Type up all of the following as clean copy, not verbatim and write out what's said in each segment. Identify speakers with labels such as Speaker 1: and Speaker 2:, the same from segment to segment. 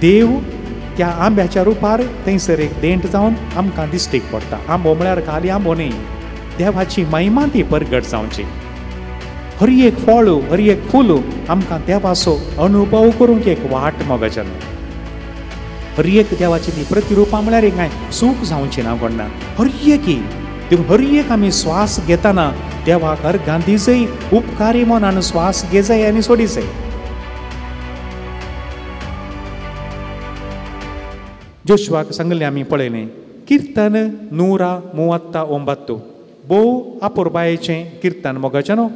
Speaker 1: देव त्या आंब्याच्या रुपार थंयसर एक देंट जावन आमकां दिश्टीक पडटा. आंबो म्हळ्यार खाली आंबो न्ही, देवाची महिमा ती परगट जावची. हर एक फळ, हर एक फूल आमकां देवाचो अनुभव करूंक एक वाट मगजन. हर एक देवाची ती प्रतिरुपां म्हळ्यार एक कांय सूख जावची ना कोणना. हर एकी देखून हर एक आमी श्वास घेतना देवाक अर्घां दिजय, उपकारी मनान श्वास घेजय आनी सोडीजय. जोशुआक सांगलें आमी पळयलें किर्तन 139 भोव आपुरबायेचें किर्तन मोगाचें न्हू,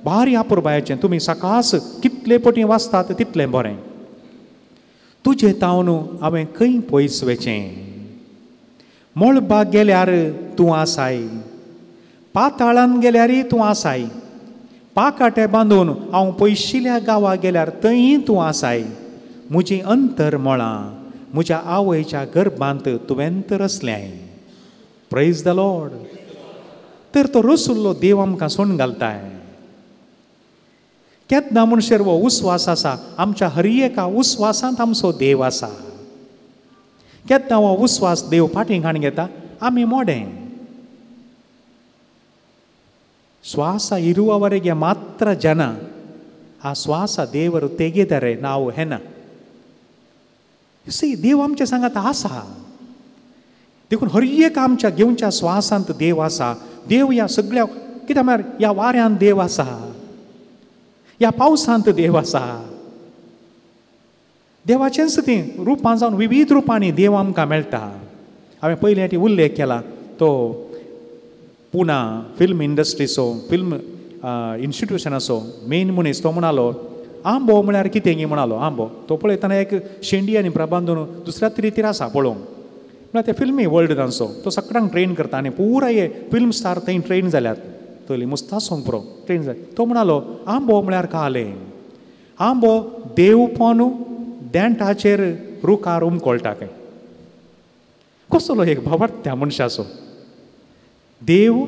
Speaker 1: भारी आपुरबायेचें. तुमी सकास कितले पटी वाचतात तितलें बरें. तुजे तावन हांवें खंय पयस वचें, मळबाक गेल्यार तूं आसाय, पाताळान गेल्यारय तूं आसाय, पाकाटे बांदून हांव पयशिल्या गांवा गेल्यार थंय तूं आसाय. म्हजी अंतर मळां म्हज्या आवयच्या गर्भांत तुवें रचलें. Praise the Lord. तर तो रसुल्लो देव आमकां सोण घालताय. केन्ना म्हणसर हो उस्वास आसा आमच्या हर एका उस्वासांत आमचो देव आसा. केन्ना हो उस्वास देव फाटीं घाण घेता आमी मोडें. ಶ್ವಾಸ ಇರುವವರೆಗೆ ಮಾತ್ರ ಜನ ಆ ಶ್ವಾಸ ದೇವರು ತೆಗೆದರೆ ನಾವು ಹೆಣ. सी देव आमच्या सांगात आसा. देखून हर एक आमच्या घेवच्या श्वासांत देव आसा. देव ह्या सगळ्या कित्याक म्हळ्यार ह्या वाऱ्यांत देव आसा, ह्या पावसांत देव आसा. देवाचेंच तें रुपां जावन विविध रुपांनी देव आमकां मेळटा. हांवें पयलीं फावटी उल्लेख केला तो पुना फिल्म इंडस्ट्रीचो फिल्म इन्स्टिट्युशनाचो मेन मनीस तो म्हणालो आंबो म्हळ्यार कितें गी म्हणालो. आंबो तो पळयतना एक शेंडी आनी प्रबांदून दुसऱ्याच रितीर आसा पळोवंक म्हळ्यार ते फिल्मी वर्ल्ड तांचो तो सगळ्यांक ट्रेन करता आनी पुराय फिल्म स्टार थंय ट्रेन जाल्यात तली मुस्तासोंक पुरो ट्रेन जाल्या. तो म्हणालो आंबो म्हळ्यार कालें, आंबो देवपण देंठाचेर रुखार उमकोळटा खंय. कसलो एक भावार्थ त्या मनशाचो. देव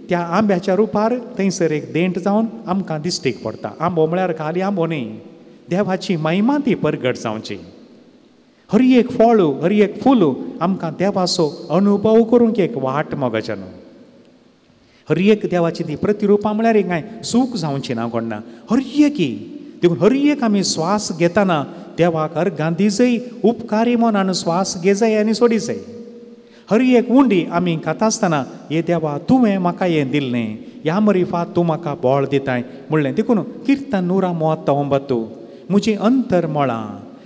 Speaker 1: त्या आंब्याच्या रुपार थंयसर एक देंट जावन आमकां दिश्टीक पडटा. आंबो म्हळ्यार खाली आंबो न्ही, देवाची महिमा ती परगट जावची. हर एक फळ, हर एक फूल आमकां देवाचो अनुभव करूंक एक वाट मगजन. हर एक देवाची ती प्रतिरुपां म्हळ्यार एक कांय सूख जावची ना कोणना. हर एकी देखून हर एक आमी श्वास घेतना देवाक अर्घां दिजय, उपकारी मनान श्वास घेजय आनी सोडीजय. हर एक उंडी आमी खाता आसतना हे देवा तुवें म्हाका हें दिल्लें, ह्या मरिफा तूं म्हाका बळ दिताय म्हणलें. देखून किर्तन 139 म्हजी अंतर मळां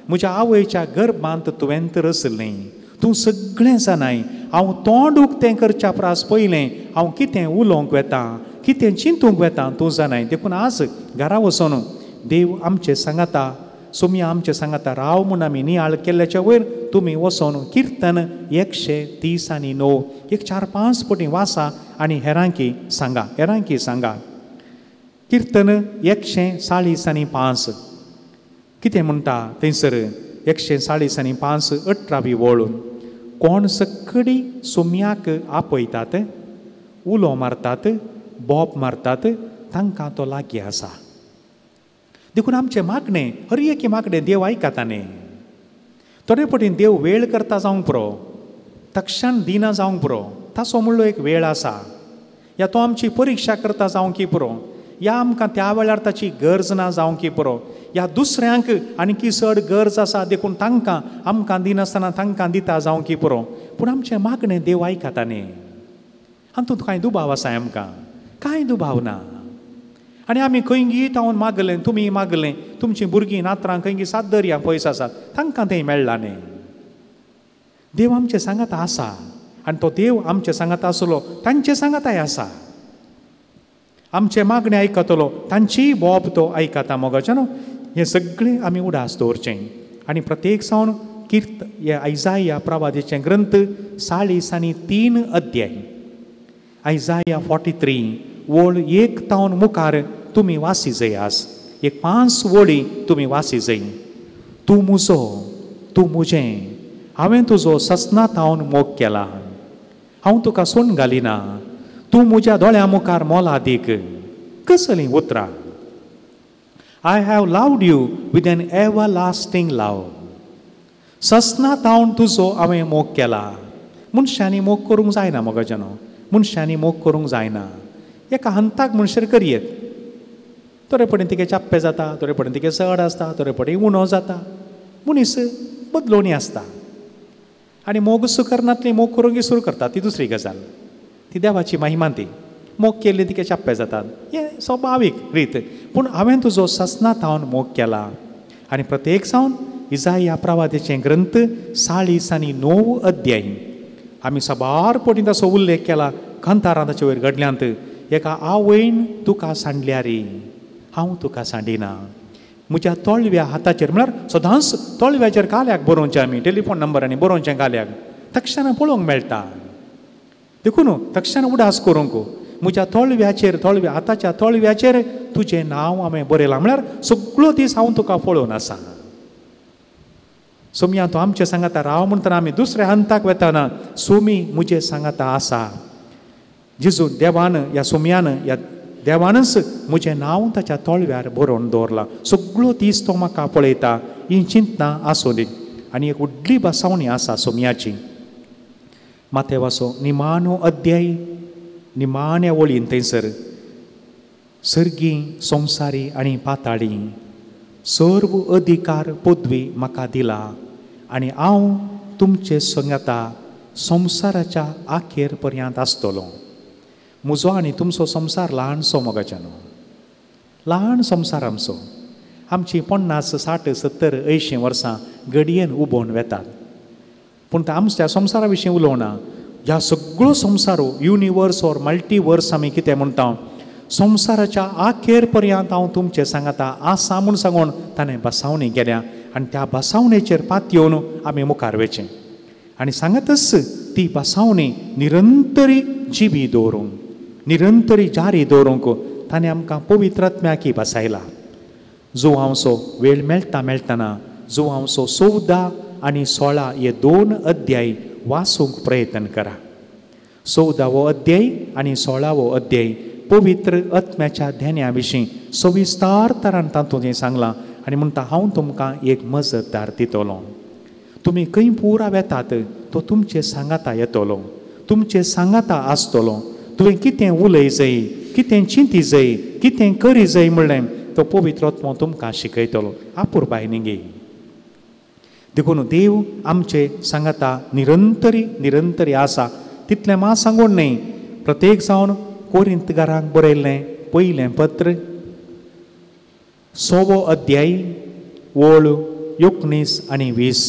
Speaker 1: म्हज्या आवयच्या गर्भांत तुवें रचलें, तूं सगळें जाणाय. हांव तोंड उक्तें करच्या प्रास पयलें हांव कितें उलोवंक वेता, कितें चिंतूंक वेता तूं जाणाय. देखून आज घरा वचून देव आमचे सांगाता, सोमया आमचे सांगाता राव म्हूण आमी नियाळ केल्ल्याच्या वयर तुमी वचोन किर्तन 139 एक 4-5 पटी वाचा आनी हेरांकी सांगा, हेरांकी सांगा. किर्तन 145 कितें म्हणटा थंयसर 145 18वी वळ. कोण सकडी सोमयाक आपयतात, उलो मारतात, बोब मारतात, तांकां तो लागीं आसा. देखून आमचें मागणें हर एकी मागणें देव आयकता न्ही. थोडे पटीन देव वेळ करता जावंक पुरो, तक्षण दिना जावंक पुरो, ताचो म्हणलो एक वेळ आसा. या तो आमची परिक्षा करता जावंक पुरो, या आमकां त्या वेळार ताची गरज ना जावंक पुरो, या दुसऱ्यांक आनीकी चड गरज आसा देखून तांकां आमकां दिनासतना तांकां दिता जावंक पुरो. पूण आमचें मागणें देव आयकता न्ही. हातूंत कांय दुबाव आसा आमकां? कांय दुबाव ना. आनी आमी खंय गी तावन मागलें, तुमी मागलें, तुमचीं भुरगीं नातरां खंय गी सात दर्या पयस आसात तांकां थंय मेळ्ळा न्ही. देव आमचे सांगात आसा आनी तो देव आमचे सांगात आसलो तांचे सांगाताय आसा. आमचें मागणें आयकतलो, तांचीय बोब तो आयकता मोगाचें न्हू. हें सगळें आमी उडास दवरचें. आनी प्रत्येक सावन कीर्त हे आयजाया प्रवादीचें ग्रंथ 43 अध्याय, आयजाया 43 वळ 1 तावन मुखार तुमी वासी जय. आज एक 5 वळी तुमी वासी जय. तूं म्हजो, तूं म्हजें, हांवें तुजो ससना तावन मोग केला, हांव तुका सोण घालिना, तूं म्हज्या दोळ्यां मुखार मोलादीक. कसलीं उतरां. I have loved you with an everlasting love. ससना तावन तुजो हांवें मोग केला. मनशांनी मोग करूंक जायना मोगाच्यानो, मनशांनी मोग करूंक जायना. एका हंताक मनशेर करयेत, थोडे पडीन तिगे चाप्पे जाता, थोडे पडीन तिगे चड आसता, थोडे पडीन उणो जाता. मनीस बदलोवणी आसता आनी मोग करनातली मोग करूंक सुरू करता ती दुसरी गजाल, ती देवाची महिमा. ती मोग केल्ली तिके चाप्पे जातात, हें स्वभावीक रीत. पूण हांवें तुजो ससना थावन मोग केला. आनी प्रत्येक सावन इजाया प्रवादेचें ग्रंथ 49 अध्याय आमी साबार पटी ताचो उल्लेख केला. कांतारां ताचे वयर घडल्यांत. एका आवयन तुका सांडल्यार हांव तुका सांडिना, म्हज्या तळव्या हाताचेर, म्हळ्यार सदांच तळव्याचेर काल्याक बरोवचें आमी, टेलिफोन नंबरांनी बरोवचें काल्याक, तक्षणा पळोवंक मेळटा. देखून तक्षण उडास करूंक म्हज्या तळव्याचेर, तळव्या हाताच्या तळव्याचेर तुजें नांव हांवें बरयलां. म्हळ्यार सगळो दीस हांव तुका पळोवन आसा. सोमया तूं आमचे सांगाता राव म्हणटना आमी दुसऱ्या हंताक वेताना सोमी म्हजे सांगाता आसा. जेजू देवान ह्या सोमयान ह्या देवानच म्हजें नांव ताच्या तळव्यार बरोवन दवरलां. सगळो दीस तो म्हाका पळयता. ही चिंतना आसूं दी. आनी एक व्हडली बसावणी आसा सोमयाची. माथेवाचो निमाणो अध्याय निमाण्या वळीन थंयसर सर्गी संवसारी आनी पाताळी सर्व अधिकार पदवी म्हाका दिला आनी हांव तुमचे संगाता संवसाराच्या आखेर पर्यंत आसतलो. म्हजो आनी तुमचो संवसार ल्हानसो मोगाच्यानो, ल्हान संवसार आमचो. आमची 50, 60, 70, 80 वर्सां घडयेन उबोवन वेतात. पूण आमच्या संवसारा विशीं उलोवना. ह्या सगळो संवसार युनिवर्स ऑर मल्टिवर्स आमी कितें म्हणटा, संवसाराच्या आखेर पर्यंत हांव तुमचे सांगाता आसा म्हूण सांगून ताणें बसावणी केल्या. आनी त्या बसावणेचेर पातयेवन आमी मुखार वचचें. आनी सांगतच ती बसावणी निरंतरी जिवी दवरूंक, निरंतरी जारी दवरूंक ताणें आमकां पवित्र आत्म्याकी बसायला. जो आमचो वेळ मेळटा मेळटना जो आमचो 14 आनी 16 हे 2 अध्याय वाचूंक प्रयत्न करा. 14वो अध्याय आनी 16वो अध्याय पवित्र आत्म्याच्या ध्याना विशीं सविस्तार तरान तातूंत हें सांगलां. आनी म्हणटा हांव तुमकां एक मजतदार दितलो. तुमी खंय पुरा वेतात तो तुमचे सांगाता येतलो, तुमचे सांगाता आसतलो. तुवें कितें उलय जाय, कितें चिंती जाय, कितें करी जाय म्हणलें तो पवित्र आत्मो तुमकां शिकयतलो. आपुरबाय निगे. देखून देव आमचे सांगाता निरंतरी निरंतरी आसा. तितलें मात सांगून न्हय, प्रत्येक जावन कोरिंतकारांक बरयल्लें पयलें पत्र 6वो अध्याय ओळ 19 आनी 20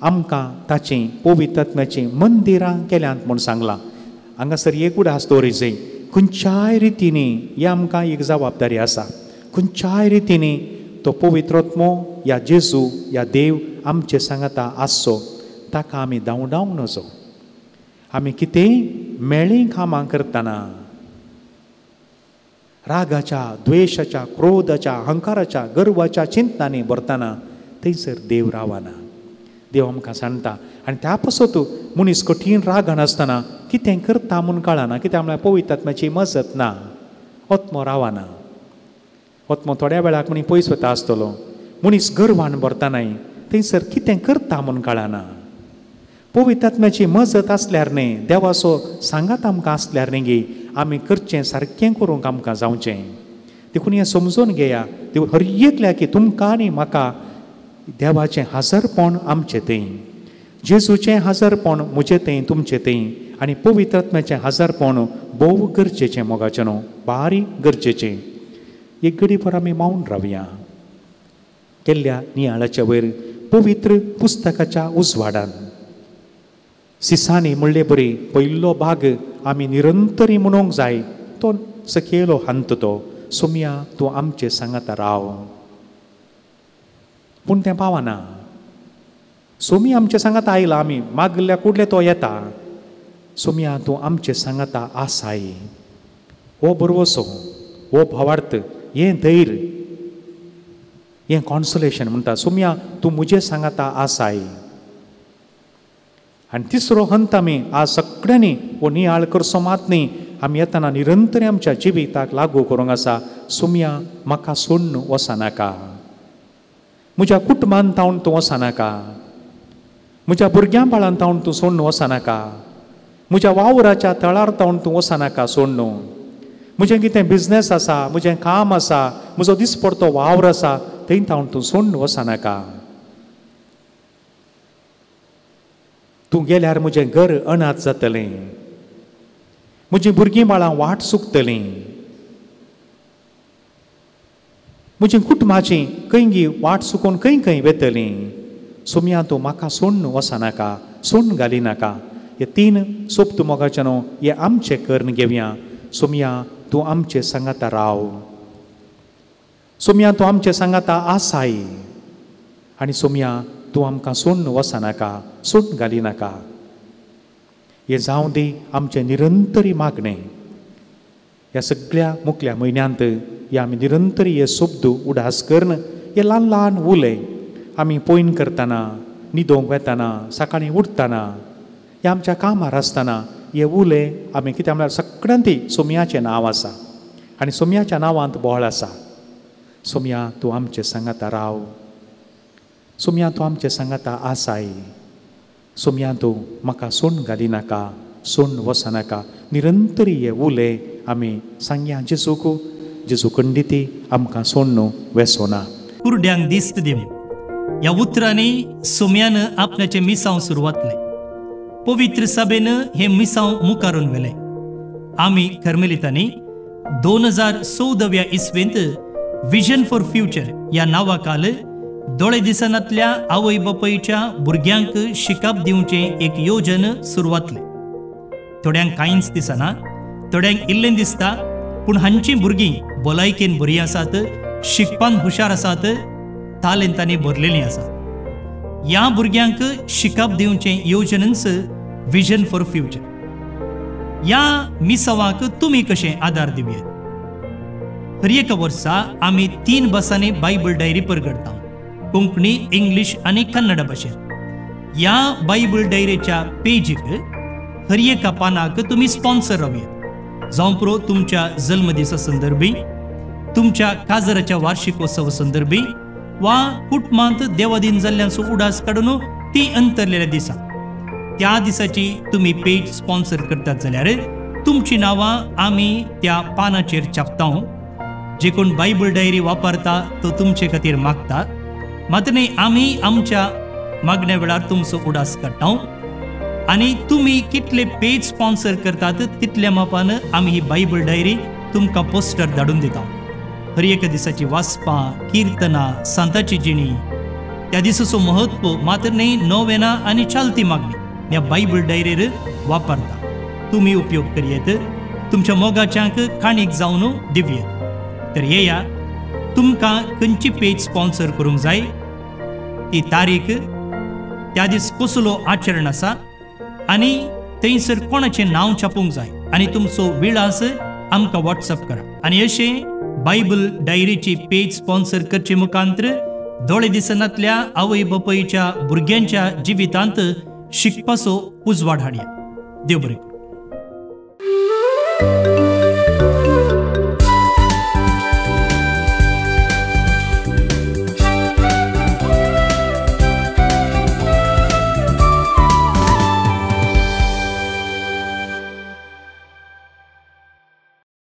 Speaker 1: आमकां ताचीं पवित्र आत्म्याचीं मंदिरां केल्यांत म्हूण सांगलां. हांगासर एक उडास दवरी जाय. खंयच्याय रितीनी ही आमकां एक जबाबदारी आसा. खंयच्याय रितीनी तो पवित्र आत्मो या जेजू या देव आमचे सांगाता आसचो, ताका आमी धांवडावंक नजो. आमी कितेंय मेळीं कामां करतना रागाच्या, द्वेशाच्या, क्रोधाच्या, अहंकाराच्या, गर्वाच्या चिंतनांनी भरतना थंयसर देव रावना. देव आमकां सांगता. आनी त्या पासत मनीस कठीण रागान आसतना कितें करता म्हूण कळना. कित्याक म्हळ्यार पवित्र आत्म्याची मजत ना, आत्मो रावना. आत्मो थोड्या वेळाक म्हणी पयस वता आसतलो. मनीस गर्वान भरतनाय थंयसर कितें करता म्हूण कळना. पवित्र आत्म्याची मजत आसल्यार न्हय, देवाचो सांगात आमकां आसल्यार न्ही गे आमी करचें सारकें करूंक आमकां जावचें. देखून हें समजून घेया. देखून हर एकल्या की तुमकां आनी म्हाका देवाचें हाजरपण आमचें थंय, जेजूचें हाजरपण म्हजें थंय, तुमचें थंय, आनी पवित्र आत्म्याचें हाजरपण भोव गरजेचें मोगाचें न्हू, बारीक गरजेचें. एक घडी भर आमी मावन रावया केल्ल्या नियाळाच्या वयर पवित्र पुस्तकाच्या उजवाडान. सिसांनी म्हणले बरी पयलो भाग आमी निरंतरी म्हणूंक जाय तो सकयलो हंत तो सोमया तूं आमचे सांगाता राव. पूण तें पावना. सोमी आमचे सांगाता आयला, आमी मागल्या कुडले तो येता. सोमया तूं आमचे सांगाता आसाय. हो बरवसो, हो भावार्थ, हें धैर्य, हें कॉन्सोलेशन म्हणटा. सोमया तूं म्हजे सांगाता आसाय. आनी तिसरो हंत आमी आज सगळ्यांनी हो नियाळ करचो मात न्ही, आमी येतना निरंतर आमच्या जिविताक लागू करूंक आसा. सोमया म्हाका सोडून वचनाका, म्हज्या कुटुंबान तावन तूं वचनाका, म्हज्या भुरग्यां बाळान तावन तूं सोडून वचनाका, म्हज्या वावराच्या तळार तावन तूं वचनाका सोडून. म्हजें कितें बिजनेस आसा, म्हजें काम आसा, म्हजो दिसपडतो वावर आसा, थंय तावन तूं सोडून वचनाका. तूं गेल्यार म्हजें घर अनाथ जातलें, म्हजीं भुरगीं बाळां वाट चुकतलीं, म्हजी कुटुंबाची खंय वाट चुकोवन खंय खंय वेतलीं. सोमया तूं म्हाका सोडून वचनाका, सोडून घालिनाका. हे तीन सोबत मोगाचे न्हू हे आमचे करून घेवया. सोमया तूं आमचे सांगाता राव, सोमया तूं आमचे सांगाता आसाय, आनी सोमया तूं आमकां सोडून वचनाका, सोडून घालिनाका. हें जावं दी आमचें निरंतरी मागणें. ह्या सगळ्या मुखल्या म्हयन्यांत हे आमी निरंतरी हे शब्द उडास करून हे ल्हान ल्हान उले आमी पयन करतना, न्हिदोंक वेतना, सकाळीं उठतना, हे आमच्या कामार आसतना हे उले आमी कित्याक म्हळ्यार सगळ्यांत सोमयाचें नांव आसा आनी सोमयाच्या नांवांत बळ आसा. सोमया तूं आमचे सांगाता राव, सोमया तूं आमचे सांगाता आसाय, सोमया तूं म्हाका सोडून घालिनाका, सोडून वचनाका. निरंतरी हे उले आमी सांगया जेजूक, जेजू खंडिती आमकां सोडून वेसोना.
Speaker 2: कुरड्यांक दिस्त दिवन ह्या उतरांनी सोम्यान आपल्याचें मिसांव सुरवातलें. पवित्र सभेन हें मिसांव मुखारून व्हेलें. आमी कर्मेलितांनी 2014व्या इस्वेंत विजन फॉर फ्युचर ह्या नांवाखाल दोळे दिसनातल्या आवय बापायच्या भुरग्यांक शिकप दिवचें एक योजन सुरवातलें. थोड्यांक कांयच दिसना, थोड्यांक इल्लें दिसता, पूण हांचीं भुरगीं भलायकेन बरीं आसात, शिकपान हुशार आसात, तालेंतांनी भरलेलीं आसात. ह्या भुरग्यांक शिकप दिवचें योजनच विजन फॉर फ्युचर. ह्या मिसावाक तुमी कशें आदार दिवयेत? हर एका वर्सा आमी 3 भासांनी बायबल डायरी परगडटा, कोंकणी, इंग्लीश आनी कन्नड भाशेन. ह्या बायबल डायरेच्या पेजीक हर एका पानाक तुमी स्पॉन्सर रावयेत. जावं पुरो तुमच्या जल्मदिसा संदर्भी, तुमच्या काजराच्या वार्षिकोत्सव संदर्भी, वा कुटुंबांत देवादीन जाल्ल्यांचो उडास काडून ती अंतरलेल्या दिसा त्या दिसाची तुमी पेज स्पॉन्सर करतात जाल्यार तुमची नांवां आमी त्या पानाचेर छापता. जे कोण बायबल डायरी वापरता तो तुमचे खातीर मागता, मात्र न्ही आमी आमच्या मागण्या वेळार तुमचो उडास काडटा आनी तुमी कितले पेज स्पॉन्सर करतात तितल्या मापान आमी ही बायबल डायरी तुमकां पोस्टर धाडून दिता. हर एका दिसाची वाचपां, किर्तनां, सांताची जिणी, त्या दिसाचो म्हत्व, मात्र न्ही नोवेना आनी चालती मागणी ह्या बायबल डायरीर वापरता. तुमी उपयोग करयेत, तुमच्या मोगाच्यांक काणीक जावन दिवयेत. तर येया, तुमकां खंयची पेज स्पॉन्सर करूंक जाय ती तारीख, त्या दीस कसलो आचरण आसा आनी थंयसर कोणाचें नांव छापूंक जाय आनी तुमचो विळास आमकां वॉट्सअप करा. आनी अशें बायबल डायरीची पेज स्पॉन्सर करचे मुखांतर दोळे दिसनातल्या आवय बापायच्या भुरग्यांच्या जिवितांत शिकपाचो उजवाड हाडया. देव बरें करूं.